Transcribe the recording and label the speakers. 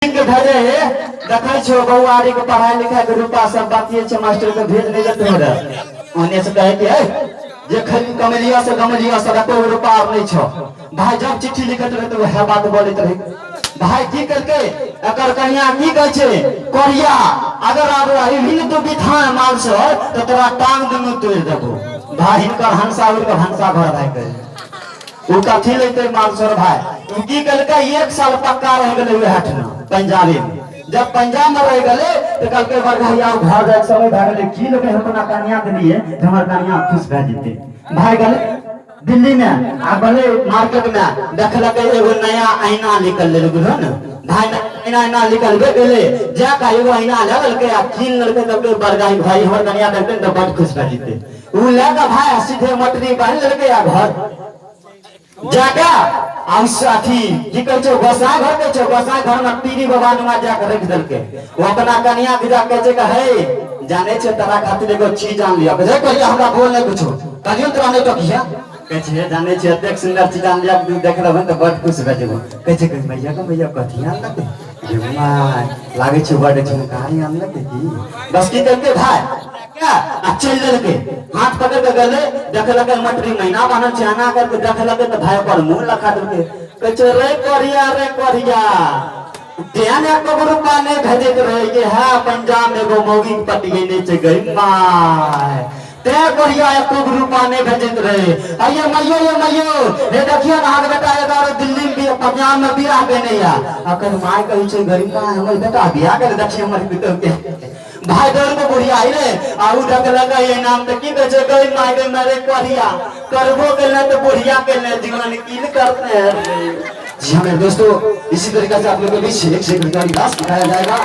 Speaker 1: के भेजे हे देखै छियो बौआरी के पढ़ाई लिखाई के रुपा सब बाकी छै, मास्टर के भेज नहीं देते रे। ओने से कहे कि हे जे खली कमेलिया से गमेलिया से एको रुपा आर नहीं छो। भाई जब चिट्ठी लिखत रहे तो वह बात बोलैत रहे। भाई की करके एकर कन्या की कहै छै, कोरिया अगर आब रही तू बिथा माल से तो तोरा टांग दुनू तोड़ देबो। भाई हिनकर हंसा उड़ के भंसा घर भाई गए। ओ कथी लेते मालसर भाई, ओ की कलकै 1 साल पक्का रह गेलै उएह ठिना पंजाबे में। जब पंजाब में रह गेलै तो कहलकै बरघैया घर जाए समय भए गेलै, की लेबै हम अपना कन्या के लिए जे हमर कन्या खुश भए जेतै। भाई गेलै दिल्ली में आ गेलै मार्केट में, देखलकै एगो नया ऐना निकललै, बुझलो ने भाई, नया ऐना निकलबे गेलै, जाके एगो ऐना लए लेलकै आ कीन लेलकै। कहलकै बरघाई भाई हमर कन्या देखतै ने तऽ बड खुश भए जेतै। उ लए कऽ भाई सीधे मटरी बान्हि लेलकै आ घर जाके आ अथी की कहै छै गोसाई घर कहै छै, गोसाई घर में पीरी बाबा नुमा जाके रखि देलकै। ओ अपना कनिया के जाके कहै छै कि हे जाने छै तोरा खातिर एगो चीज आन लिअ। कहै छै कहिया हमरा बोल नहि कुछो, कहियो तोरा नहि टोकिया। कहै छै जाने छै एतेक सुन्दर चीज आन लिअ, तू देख लेबह तऽ बड खुश भए जेबो। कहै छै भैया के भैया कथी आनलकै? लागै छै बड झुमकारी आनलकै की। बस की करके भाई आ चलि देलकै, हाथ पकड़ के गेलै, देखलकै मटरी महीना बान्हल छै, एना करके देखलकै तऽ भाई ओकर मुँह लखा देलकै। कहै छै रे कोरिया रे कोरिया, तेहन एको गो रुपा नहि भेजैत रहै कि है पंजाब में एगो मौगी के पटियेने छै गई my, तें कोरिया एको गो रुपा नहि भेजैत रहे। अये मैयो ये मैयो हे देखियो ने अहाँके बेटा एगो दिल्ली में पंजाब में बियाह केने या। अकर my कहै छै गरीब my हमर बेटा बियाह करे, देखियो हमर पुतोह के। भाई दौड़ के बुढ़िया आइले आ उ देखलक ये नाम तऽ की कहै छै गई my गई मेरे कोरिया करबो केले तऽ बुढ़िया केले जीवन की करते हैं।
Speaker 2: जी हाँ मेरे दोस्तों, इसी तरीके से आप लोगों के बीच एक से एक रिकॉर्डिंग दिखाया जाएगा।